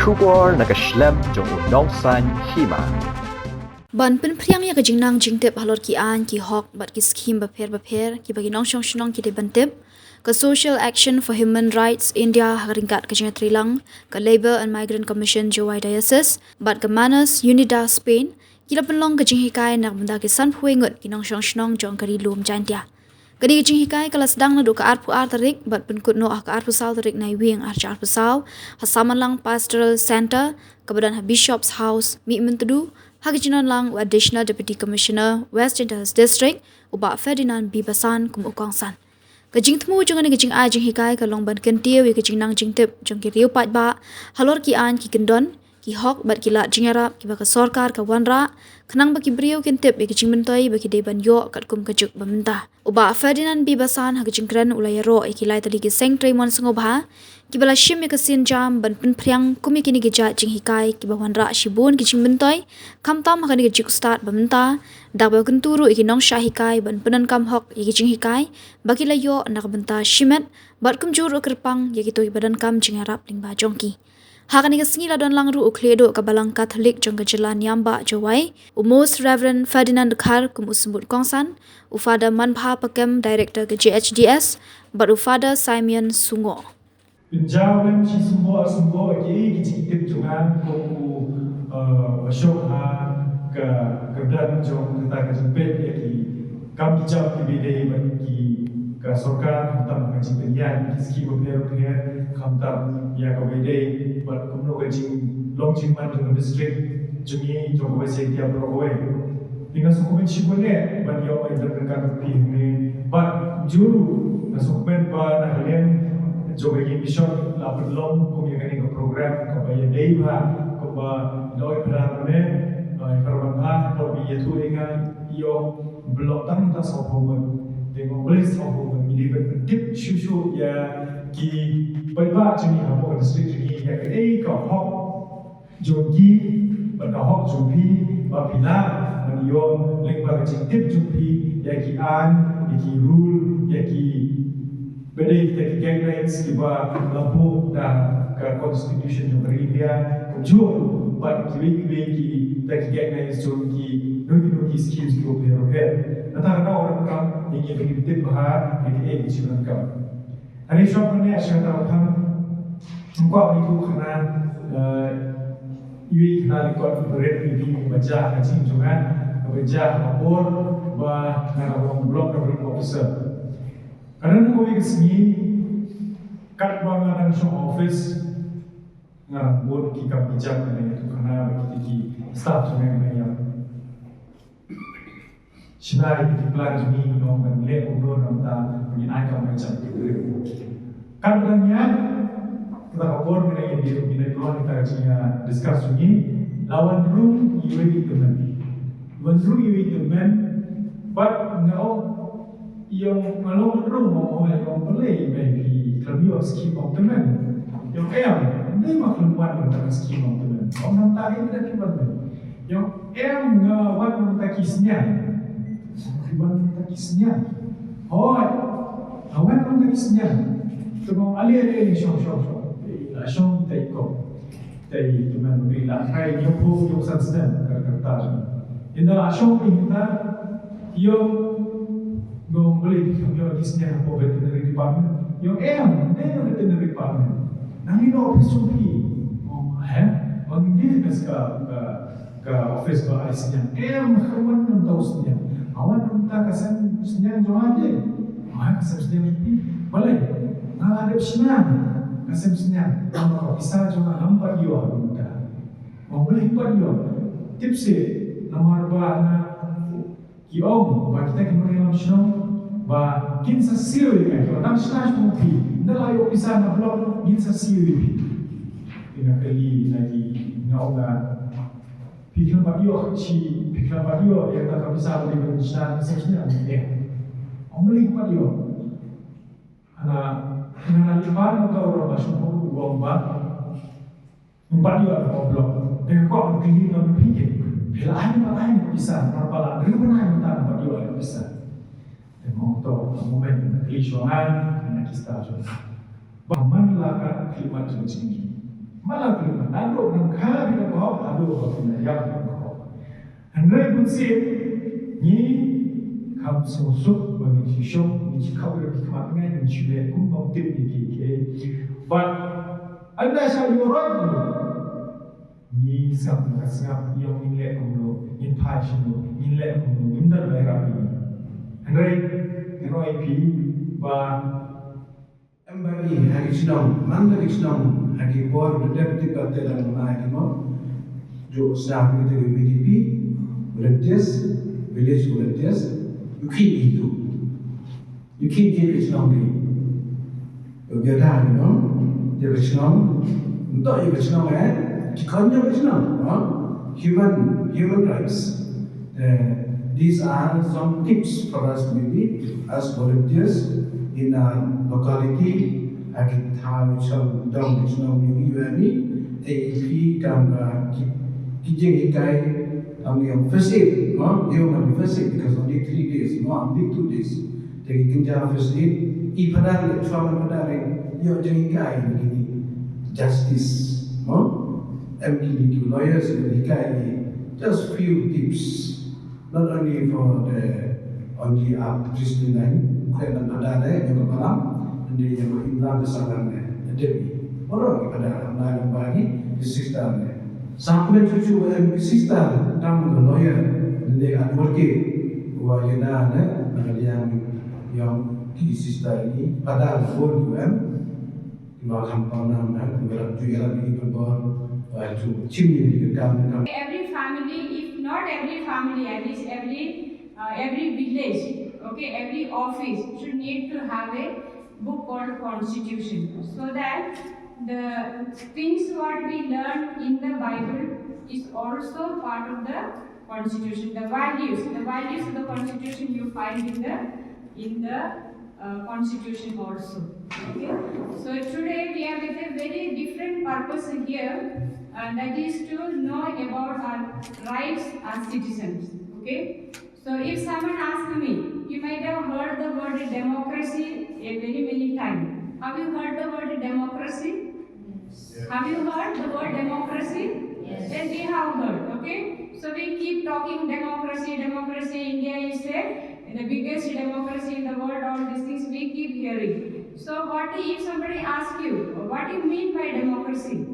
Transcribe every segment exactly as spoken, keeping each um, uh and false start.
Khubor na ka shlem jong u nongsan hima. Ban pynphriang ïa ka jingnang jingtip halor ki aiñ, ki hok bad ki skhim bapher bapher kiba ki nongshong shnong ki dei ban tip, ka Social Action for Human Rights India ha ryngkat ka jingïatreilang ka Labour and Migrant Commission Jowai Diocese bad ka Manos Unidas Spain ki la pynlong ka jinghikai na ka bynta ki sanphew ngut ki nongshong shnong jong ka Ri Lum Jaintia. Kane ka jinghikai ka la sdang naduh ka arphew ar tarik bad pynkut noh ha ka arphew saw tarik Naiwieng arhajar arphew saw ha Samanlang Pastoral Centre kaba don ha Bishop's House, Mihmyntdu, ha ka jingdon lang u Additional Deputy Commissioner West Jaintia Hills District, u Bah Ferdinand B Basan kum u kongsan. Ka jingthmu jong kane ka jingai jinghikai ka long ban kyntiew ïa ka jingnang jingtip jong ki riew paidbah halor ki aiñ, ki kyndon, ki hok bad ki lad jingïarap kiba ka sorkar ka wanrah khnang ba ki briew kin tip ïa ka jingmyntoi ba ki dei ban ïoh katkum ka juk ba mynta. U Bah Ferdinand B Basan ha ka jingkren u la ïaroh ïa ki lai tylli ki seng trei mon sngewbha kiba la shim ïa ka sienjam ban pynphriang kum ïa kine ki jait jinghikai kiba wanrah shibun ki jingmyntoi, khamtam ha kane ka juk stad ba mynta, da kaba kyntu ruh ïa ki nongshah hikai ban pyndonkam hok ïa ki jinghikai ba ki la ïoh na ka bynta shimet bad kumjuh ruh kyrpang ïa kito kiba donkam jingïarap lyngba jong ki. Ha kane ka sngi la don lang ruh u khlieh duh ka Balang Katholik jong ka jylla Niam Bah Jowai, u Most Reverend Ferdinand Dkhar kum u symbud kongsan, u Father Manbha Pakem, Director ka J H D S, bad u Father Simeon Sungoh. Pynjaw lem shi symboh symboh ïa ki, ki jingtip jong nga kum u, eh, ba shong ha ka, ka kyrdan jong kata ka jingpeit ïa ki kam ki jam kiba dei bad ki, ka sorkar, khamtam ka jingpynïaid ki skhim bapher bapher, khamtam ïa kaba dei bad kumno ka jinglong jingman jong ka district jong ngi, jong ka West Jaintia baroh kawei. Te nga sngewkmen shibun eh ban ïoh ban ïatrei ryngkat bad phi hangne. Bad jur nga sngewkmen ba na ka liang jong ka ïing mishon la pynlong kum ïa kane ka program kaba ïadei bha kumba da oi para mynne, oi para mynta, hato ba ïathuh ïa nga ïoh ban long tang da sawphew ngut. Te nga ong balei sawphew ngut, ngi dei ban pyntip shuh shuh ïa ki paidbah jong ngi hapoh ka district jong ngi ïa kaei ka hok jong ki bad ka hok jong phi ba phi lah ban ïoh lyngba ka jingtip jong phi ïa ki aiñ, ïa ki rule, ïa ki, ba dei kita ki guidelines kiba la buh da ka constitution jong ka ri India, kumjuh bad kiwei kiwei kita ki guidelines jong kino kino ki schemes kiba pher bapher. Nangta ka daw ryngkat ïa ngi ban tip bha ïa kaei ka jingdonkam. Hangne shuwa hangne ha Sngewthuh Phan, nga kwah ban ïathuh khana, eh, iwei i khana lyngkot iba rit ïa phi kaba jia ha ka jingim jong nga, kaba jia ha ka por ba nga dang long block development officer. Ka dang kawei ka sngi, katba nga dang shong ha office, nga dang bud ki kam ki jam, nga dang ïathuh khana bad kita ki staff jong nga, nga dang ïa shna ïa ki plan jong ngi, ngi ong ban leh kumno namar ba ngin ai kam ai jam. Katba dang ïaid kata ka por, ngi dang ïa, ngi dang ïa discuss jong ngi, la wan rung iwei i tymmen. Wan rung iwei i tymmen, bad nga ong, ïa nga long wan rung, nga ong, ïa nga balei ba phi khlem ïoh skim ong tymmen. Ïa nga em, dei ma khlem wan ïa nga skim ong tymmen. Ong namar ïa nga da phi wan. Ïa nga em, nga wan namar ki sniang. Wan namar ki sniang. Hooid. Nga wan namar ki sniang. Te nga ong ale ale ale shong shong shong. La shong te ko. Te i tymmen u dei la kai ïa pho ïa san snem ka, ka rta jong. Ynda la shong ïa kata, ïa nga ong balei phi khlem ïoh ki sniang hapoh veterinary department. Ïa em, ne veterinary department. Nangne na office jong phi. Ong, he? Ong, ngi dei ka, ka, ka office ba ai sniang. Em, ka wan namar u sniang. Ka wan namar ka sem sniang jong nga de. Ong, ka sem sniang jong phi. Balei? Nga la dep shna ka sem sniang. Namar ka pisa jong nga ngam pat ïoh mynta. Ong, balei ngam pat ïoh? Tip seh, namar ba nga Ki ong ba kita ki nongïalam shnong ba kin sa siew ïa nga, ki ong tang shna shnong phi, ynda la ïoh pisa na block ngin sa siew ïa phi. Te nga kylli na ki, nga ong nga, phi khlem pat ïoh shi, phi khlem pat ïoh ïa kata ka pisa ba dei ban shna, shna, shna, eh. Ong balei khlem pat ïoh. Hana, hana lipan uta u rangbah shynrut u ong ba ngam pat ïoh ha block. Te nga kwah ban kylli noh ïa phi, phi la ai ne ym pat ai ïa ka pisa, namar ba la dei ban ai mynta ngam pat ïoh ïa ka pisa. Te nga ong to, ha moment nga kylli shuwa nga na ki staff shuwa nga, ba man la ka khlieh mat jong ka jingim. Mala phi ma naduh nang kha phi na ka hok, haduh ba phi na ïap na ka hok. Hynrei bun sien ngi kham sngewsuk ba ngi shu shong, ngi shu khap ïa ki khmat ngai, ngi shu leh kum bym tip ïa ki ki. But ynda sha ïoh rot ngi, ngi sngap ka sngap ïa ngin leh kumno, ngin phai shano, ngin leh kumno, ngin don bai rap ïa ngi. Hynrei ngi roi phi ba Em ba ngi ha ki shnong, man la ki shnong, ha ki por, da dep tip ba te dang ma ki mo. Jo sa ki te V D P, volunteers, village volunteers, yu ki ni tu. Yu ki ni ki shnong ni. Yu bia da ni mo, yu ki shnong, nto yu ki shnong eh, ki kon yu ki shnong, ha? Human, human rights. Uh, these are some tips for us maybe as volunteers in our locality. Ha ki thaw chong dong ki shnong maybe yu ani, eh, phi kam, uh, ki, ki jinghikai kam ïa first aid, no? Ïa man first aid because only three days, no? Only two days. Te ki kynja first aid, i phadar le, chwa man phadar le, ïa jinghikai ni kini. Justice, no? Em kini ki lawyers ki hikai ni. Just few tips. Not only for the, only our Christian line, kwe man phadar le, ïa ka balam, and then ïa ka imlang ka salam le, the Devi. Ora ki phadar, na ïa bagi, ki sister le. Sa kmen chuchu em ki sister, kam ka lawyer, and then advocate, wa ïa na le, na ïa ïa ki sister ni, phadar bor yu em, ki ba kham pang nam na, ki ba rap ju ïa rap ki pynbor, wa ju chim ni ki kam, kam. Every family, if not every family, at least every, uh, every village, okay, every office should need to have a book called Constitution, so that the things what we learn in the Bible is also part of the Constitution. The values, the values of the Constitution you find in the, in the, uh, Constitution also. Okay? So today we are with a very different purpose here, uh, that is to know about our rights as citizens. Okay? So if someone asks me, you might have heard the word democracy a very many times. Have you heard the word democracy? Have you heard the word democracy? Yes. Then we have heard, okay? So we keep talking democracy, democracy. India is the, the biggest democracy in the world. All these things we keep hearing. So what if somebody asks you, what do you mean by democracy?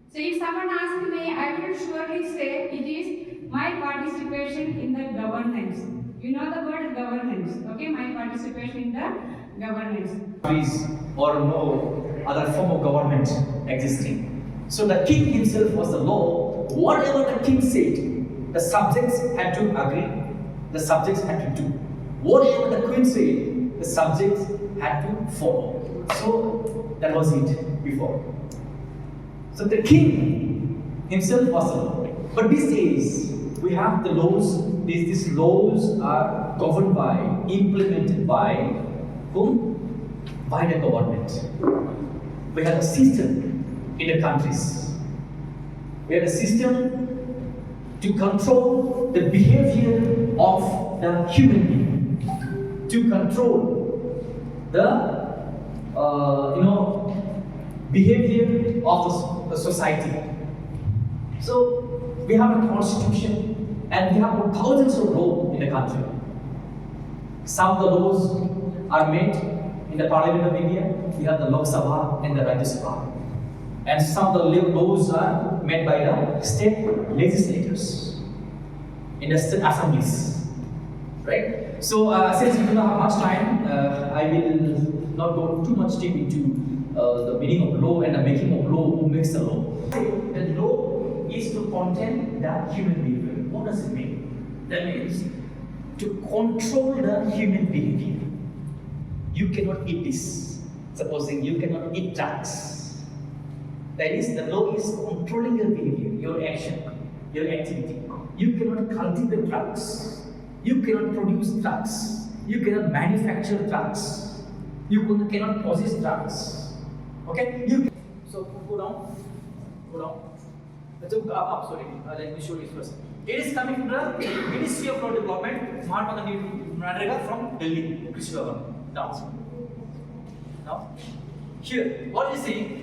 So if someone asks me, I will surely say it is my participation in the governance. You know the word governance, okay? My participation in the governance. Is or no other form of government existing. So the king himself was the law. Whatever the king said, the subjects had to agree, the subjects had to do. Whatever the queen said, the subjects had to follow. So that was it before. So the king himself was the law. But these days, we have the laws, these, these laws are governed by, implemented by whom? By the government. We have a system in the countries. We have a system to control the behavior of the human being, to control the, uh, you know, behavior of the s- the society. So we have a constitution and we have thousands of law in the country. Some of the laws are made in the Parliament of India. We have the Lok Sabha and the Rajya Sabha. And some of the laws are made by the state legislators in the state assemblies, right? So, uh, since we do not have much time, uh, I will not go too much deep into, uh, the meaning of law and the making of law, who makes the law. The law is to contain the human behavior. What does it mean? That means to control the human behavior. You cannot eat this. Supposing you cannot eat drugs, that is, the law is controlling your behavior, your action, your activity. You cannot cultivate drugs. You cannot produce drugs. You cannot manufacture drugs. You cannot possess drugs. Okay? You can, so go down. Go down. Let's go up, up, sorry. Uh, let me show you first. It is coming from the Ministry of Rural Development, Mahatma Gandhi MGNREGA from Delhi, Krishi Bhavan. Now, now, here, what is saying?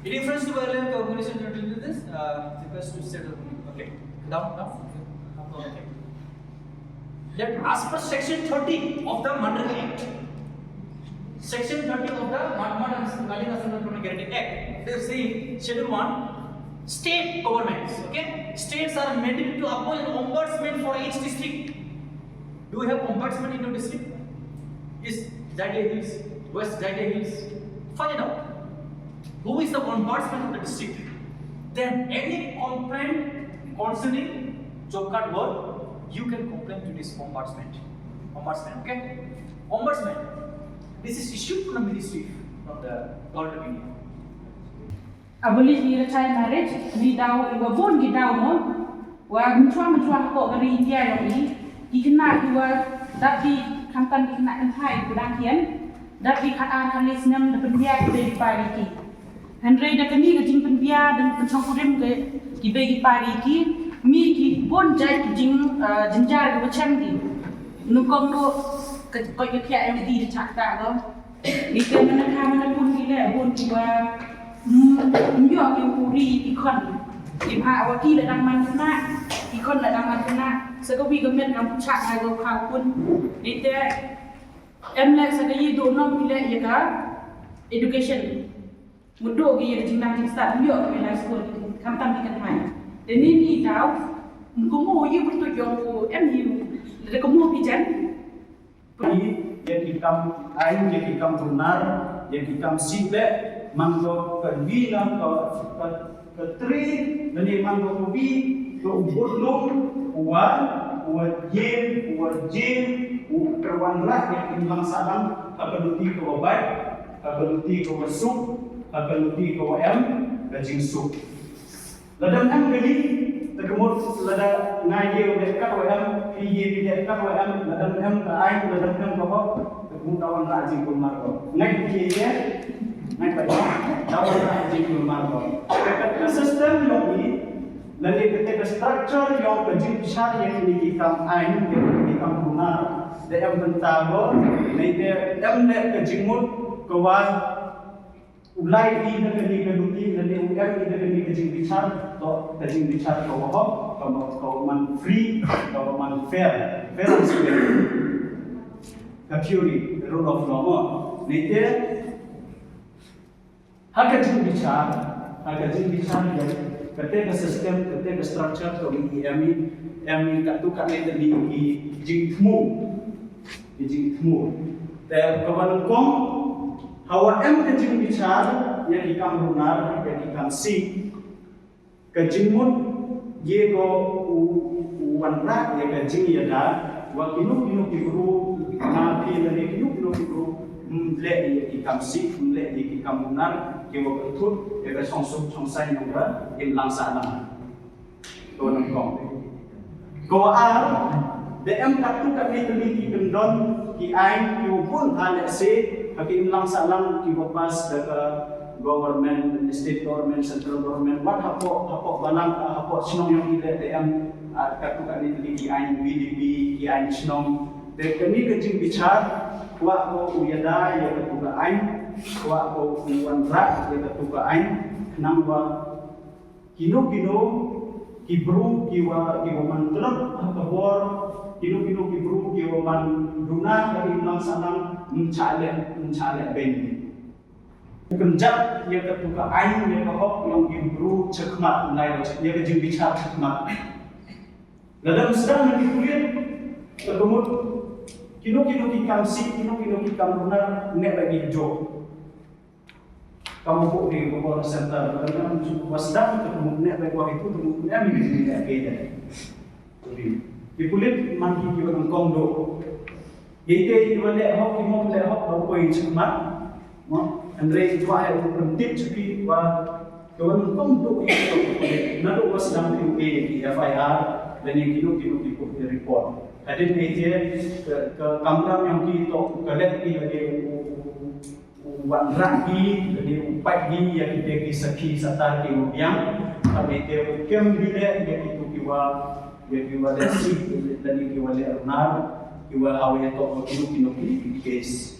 Any friends to violate the organization to do this? Uh, request to settle. Okay. Down, down. Okay. That as per section thirty of the MGNREGA Act, section thirty of the Mad- Mad- Malin Assam Development Guarantee Act, they say, Schedule one, state governments, okay? States are mandated to appoint an ombudsman for each district. Do you have ombudsman in your district? East Jaintia Hills, West Jaintia Hills? Find it out. Who is the ombudsman of the district? Then any complaint concerning job card work, you can complain to this ombudsman. Ombudsman, okay? Ombudsman. This is issued from the ministry, from the government of India. Abolish the child marriage, ngi daw, iwa bun ki daw mo, wa mynchwa mynchwa ha ko gari India yong i, ki khynnah kiwa dap ki khamtam ki khynnah kynthai kiwa dang khian, dap ki khat ar khat lai snem da pynbiang ki bei ki pa ri ki. Hynrei da kani ka jingpynbiang da pynchong kurim ka ki bei ki pa ri ki, mi ki bun jait ki jing, ah, jynjar kiwa chem ki. Nyngkong ruh ka koit ka thiah yong ki da chah ktah ko. Ngi te mynta ka mynta pun ki leh bun kiwa, mm, ym yoh ki u ri ki khon. Ki bha wa ki la dang man khynnah, ki khon la dang man khynnah. Sa kawi ka met kam pynchah ngai ko pha pun. Ngi te em leh sa ka yi duh nong ki leh ya ka education. Mut duh ki ya ka jingnang jingstad, ym yoh ki life school, khamtam ki kynthai. Te ni ni daw, kum u yi pyrtuit yong u em yi, lada kum u ki jan. Phi, ya ki kam aiñ, ya ki kam runar, ya ki kam sih leh, man ko ka wi na ka, ka, ka tri, lane man ko ka wi, ka u bud lum, u wa, u wa jin, u wa jin, u ka wanrah, ya ki imlang sahlang, ha ka luti ka wa bait, ha ka luti ka wa suk, ha ka luti ka wa em, ka jingsuk. Lada em kani, te ka mut lada nga ye u dei kat wa em, phi ye phi dei kat wa em, lada em ka aiñ, lada em ka hok, te ka mut da wanrah jingkulmar ko. Ngai phi ye, ngai pa ye, da wanrah jingkulmar ko. Ka, ka, ka system yong i, lane ka, ka structure yong ka jingbishar ya kini ki kam aiñ, ya kini ki kam runar. Da em bynta ko, lane da em leh ka jingmut, ka wa u lai i da kani ka luti, lane u em i da kani ka jingbishar, to ka jingbishar ka wa hok, ka wa, ka wa man free, ka wa man fair, fair and square. Ka theory, rule of law mo. Nite, ha ka jingbishar, ha ka jingbishar ya, kate ka system, kate ka structure, ka wa i em i, em i katto katne tylli ki jingthmu. Ki jingthmu. Te ka wa nyngkong, hawa em ka jingbishar, ya ki kam runar, ya ki kam sih. Ka jingmut, ye ko u, u wanrah, ya ka jingïada, wa kino kino ki bru, na phi lane kino kino ki bru, ym leh ya ki kam sih, ym leh ya ki kam runar, ki wa kynthup, ya ka shongsuk, shongsaiñ, ya ka imlang sahlang. To nyngkong. Ko ar, da em katto katne tylli ki kyndon, ki aiñ, ki wa bun ha lehse, ha ki imlang sahlang, ki wa pass da ka government, state government, central government, wat hapoh, hapoh balang, hapoh shnong yong ki leh da em, ah, katto katne tylli ki aiñ V D P, ki aiñ shnong. Te kani ka jingbishar, kwah ko u ïada ya katto ka aiñ, kwah ko u wanrah ya katto ka aiñ, khnang wa kino kino ki bru ki wa, ki wa man tlot ha ka bor, kino kino ki bru ki wa man duna ha ka imlang sahlang, ym shah leh, ym shah leh beiñ. Kynjat ya katto ka aiñ, ya ka hok yong ki bru shakhmat, nai ya ka jingbishar shakhmat. Lada ym sdang na ki pulit, ka mut kino kino ki kam sih, kino kino ki kam runar, neh ba ki jop. Kam u buh ri ka bor center, ba nga ju wa sdang ka mut neh ba wa itu, ka mut neh mi ni neh ke. Ki pulit man ki ki wa nyngkong duh. Ye te ki wa leh hok, ki mom leh hok, ba u poi shakhmat. Mo, hynrei ki wa ai u pyntip sha phi wa, ki wa nyngkong duh ki wa, naduh wa sdang phi u e ki F I R, lane kino kino ki put ki report. Hadien te ka, ka kamram yong ki to, ka leh ki lane u, u, u, u wanrah ki, lane u peit ki, ya ki te ki sakhi satar ki wa biang, hadien te u kem ki leh, ya ki tu ki wa, ya ki wa leh sih, lane ki wa leh runar, ki wa hawa ya to, kino kino ki case.